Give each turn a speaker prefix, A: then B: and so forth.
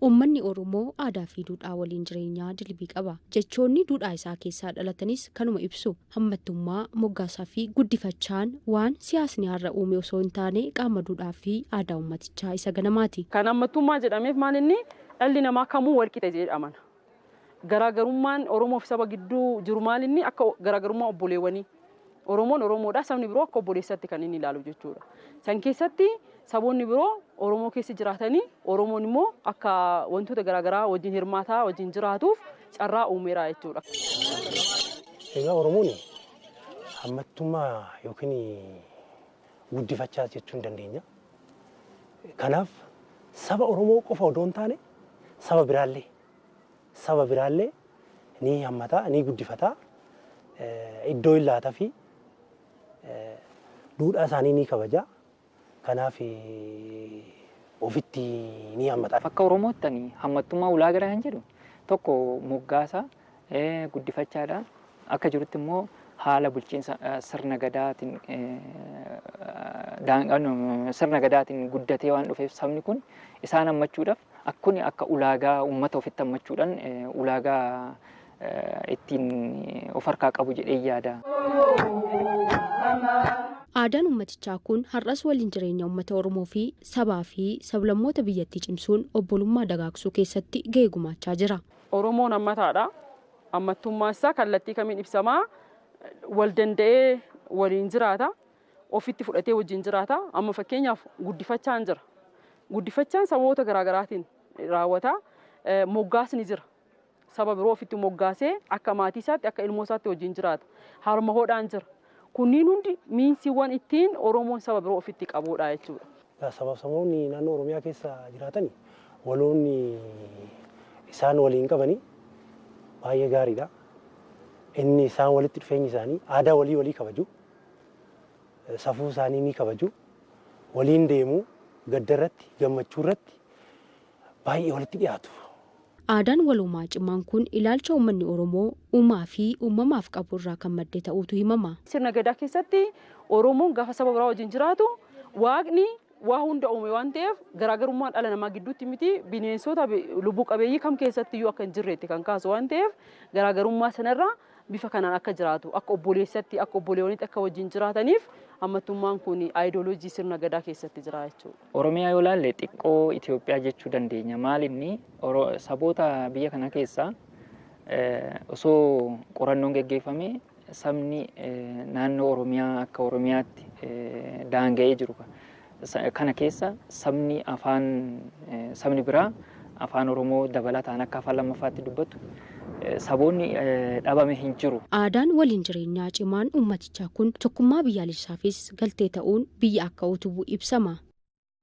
A: Uummanni Oromoo aadaa fi duudhaa waliin jireenyaa dilbii qaba. Jechoonni duudhaa isaa keessaa dhalatanis kanuma ibsu. Hammattummaa, moggaasaa fi guddifachaan waan siyaasni har'a uume osoo hin taane qaama duudhaa fi aadaa uummatichaa isa ganamaati.
B: Kan hammattummaa jedhameef maal inni dhalli namaa kamuu walqixa jedhee amana. Garaagarummaan Oromoo fi saba gidduu jiru maal inni akka garaagarummaa obboleewwanii. Oromoon Oromoodha, sabni biroo akka obboleessaatti kan inni ilaalu jechuudha. San keessatti saboonni biroo Oromoo keessa jiraatanii Oromoon immoo akka wantoota garaagaraa wajjin hirmaataa wajjin jiraatuuf carraa uumeera jechuudha.
C: Egaa Oromoon hammattummaa yookiin guddifachaa jechuu hin dandeenya. Kanaaf saba Oromoo qofa odoo hin taane saba biraallee ni hammata, ni guddifata, iddoo hin laata fi duudhaa isaanii ni kabaja. Kanaaf ofitti ni hammata.
D: Akka Oromootti hammattummaa ulaa gara kan jedhu tokko moggaasa, guddifachaadha. Akka jirutti immoo haala bulchiinsa sirna gadaatiin guddatee waan dhufeef, sabni kun isaan hammachuudhaaf akkuni akka ulaagaa uummata ofitti hammachuudhaan ulaagaa ittiin of harkaa qabu jedhee yaada.
A: Aadaan uummatichaa kun har'as waliin jireenya uummata Oromoo fi sabaa fi sablammoota biyyattii cimsuun obbolummaa dagaagsuu keessatti gahee gumaachaa jira.
B: Oromoon hammataadha. Hammattummaan isaa kallattii kamiin ibsamaa? Wal danda'ee waliin jiraata. Ofitti fudhatee wajjin jiraata. Amma fakkeenyaaf guddifachaan jira. Guddifachaan saboota garaagaraatiin raawwata. Moggaasni jira. Saba biroo ofitti moggaasee akka maatii isaatti, akka ilmoo isaatti wajjin jiraata. Harma hodhaan jira. Kunniin hundi miinsiiwwan ittiin Oromoon saba biroo ofitti qabudha jechuudha.
C: Sabaaf sablammoonni naannoo Oromiyaa keessa jiraatan waloonni isaan waliin qabanii baay'ee gaariidha. Inni isaan walitti dhufeenyi isaanii aadaa walii walii kabaju, safuu isaanii ni kabaju, waliin deemu, gadda irratti, gammachuu irratti baay'ee walitti dhiyaatu.
A: Aadaan waloomaa cimaan kun ilaalcha uummanni Oromoo uumaa fi uumamaaf qabu irraa kan madde ta'uutu himama.
B: Sirna gadaa keessatti Oromoon gaafa saba biraa wajjin jiraatu, Waaqni waa hunda uume waan ta'eef, garaagarummaan dhala namaa gidduutti miti, bineensota lubbuu qabeeyyii kam keessatti iyyuu akka hin jirreetti kan kaasu waan ta'eef, garaagarummaa sanarraa bifa kanaan akka jiraatu, akka obboleessatti, akka obboleewwanitti akka wajjin jiraataniif hammattummaan kun aayidooloojii sirna gadaa keessatti jira jechuudha.
D: Oromiyaa yoo ilaalle xiqqoo Itoophiyaa jechuu dandeenya. Maal inni saboota biyya kana keessaa osoo qorannoon geggeeffame, sabni naannoo Oromiyaa akka Oromiyaatti daanga'ee jiru kana keessa sabni afaan sabni biraa afaan Oromoo dabalataan akka afaan lammaffaatti dubbatu saboonni dhabame hin jiru.
A: Aadaan waliin jireenyaa cimaan uummatichaa kun tokkummaa biyyaalessaafis galtee ta'uun biyya akka utubu ibsama.